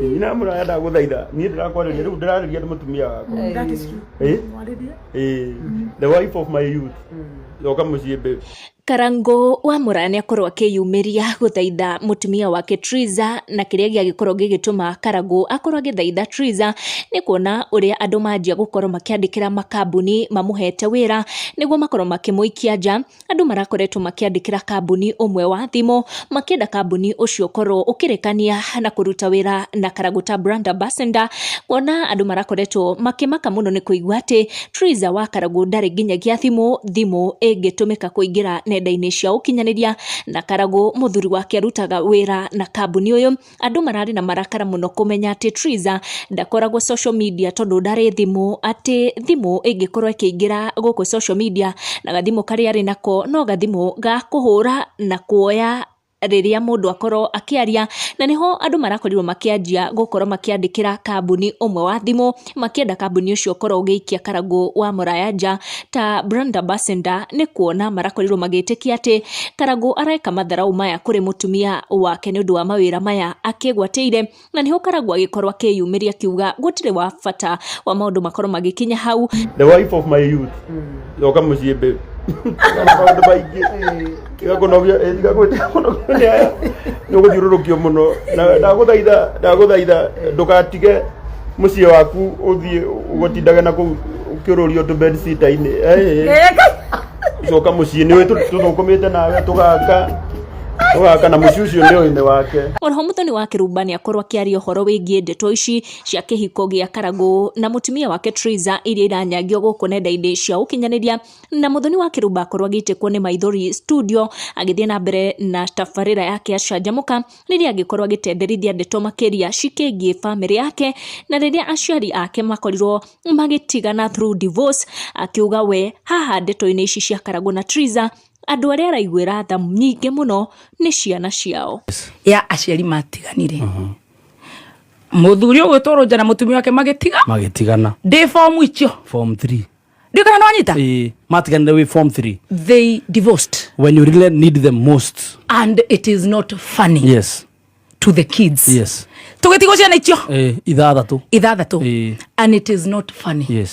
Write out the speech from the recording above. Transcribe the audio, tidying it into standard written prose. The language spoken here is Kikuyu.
Nyina mũraya, ndagũthaitha, niĩ ndĩrakwarĩria rĩu, ndĩrarĩria nĩ mũtumia wakwa. That is true. Eh? Mwarĩrie. Eh, the wife of my youth, coka mũciĩ, babe. Karangũ wa Mũraya nĩakorwo akĩyumĩria gũthaitha mũtumia wake Triza, na kĩrĩa gĩagĩkorwo gĩgĩtũma Karangũ akorwo agĩthaitha Triza nĩ kuona ũrĩa andũ manjia gũkorwo makĩandĩkĩra makambuni mamũhete wĩra nĩguo makorwo makĩmũikia nja. Andũ marakoretwo makĩandĩkĩra kambuni ũmwe wa thimũ makĩenda kambuni ũcio ũkorwo ũkĩrekania na kũruta wĩra na Karangũ ta brand ambassador, kuona andũ marakoretwo makĩmaka mũno nĩ kũigua atĩ Triza wa Karangũ ndarĩ nginyagia thimũ ĩngĩtũmĩka kũingĩra nenda-inĩ cia ũkinyanĩria, na Karangũ mũthuri wake arutaga wĩra na kambuni ũyũ. Andũ mararĩ na marakara mũno kũmenya atĩ Triza ndakoragwo social media tondũ ndarĩ thimũ, atĩ thimũ ĩngĩkorwo ĩkĩingĩra gũkũ social media na gathimũ karĩa arĩ nako no gathimũ ga kũhũra na kuoya rĩrĩa mũndũ akorwo akĩaria. Na nĩho andũ marakorirwo makĩanjia gũkorwo makĩandĩkĩra kambuni ũmwe wa thimũ makĩenda kambuni ũcio ũkorwo ũgĩikia Karangũ wa Mũraya nja ta brand ambassador, nĩ kuona marakorirwo magĩtĩkia atĩ Karangũ areka matharau maya kũrĩ mũtumia wake nĩ ũndũ wa mawĩra maya akĩgwatĩire. Na nĩho Karangũ agĩkorwo akĩyumĩria akiuga gũtirĩ wa bata wa maũndũ makorwo magĩkinya hau. The wife of my youth, coka mũciĩ, babe. Tigana maũndũ maingĩ, tiga kũnogio, tiga kũnogio nĩ aya, nĩ ũgũthiũrũrũkio mũno. Na ndagũthaitha, ndagũthaitha, ndũgatige mũciĩ waku ũthiĩ ũgũtindage na kũu ũkĩũrũrio tũ bed sitter-inĩ. Coka mũciĩ, nĩ ũĩ tũthũkũmĩte nawe tũgaka tũgaka na mũciĩ ũcio nĩ ũĩ nĩ wake. Oroho Mũthoni wa Kĩrumba nĩ akorwo akĩaria ũhoro wĩgiĩ ndeto ici cia kĩhiko gĩa Karangũ na mũtumia wake Triza iria iranyangio gũkũ nenda-inĩ cia ũkinyanĩria, na Mũthoni wa Kĩrumba akorwo agĩitĩkwo nĩ maithori studio agĩthiĩ na mbere na tabarĩra yake ya Canjamũka, rĩrĩa angĩkorwo agĩtenderithia ndeto makĩria cikĩgiĩ bamĩrĩ yake na rĩrĩa aciari ake makorirwo magĩtigana through divorce, akiuga we haha ndeto-inĩ ici cia Karangũ na Triza, andũ arĩa araiguĩra tha nyingĩ mũno nĩ ciana ciao. Ya aciari matiganire, muthuri ũgwĩtwo Rũnja na mũtumia wake magĩtiga. Magĩtigana. Ndĩ form icio. Form 3. Ndiũ kana nĩwanyita. Ĩĩ, matiganire wĩ form 3. They divorced. When you really need them most. And it is not funny to the kids. Tũgĩtigwo ciana icio. Ĩĩ, ithathatũ. Ithathatũ. Ĩĩ. And it is not funny.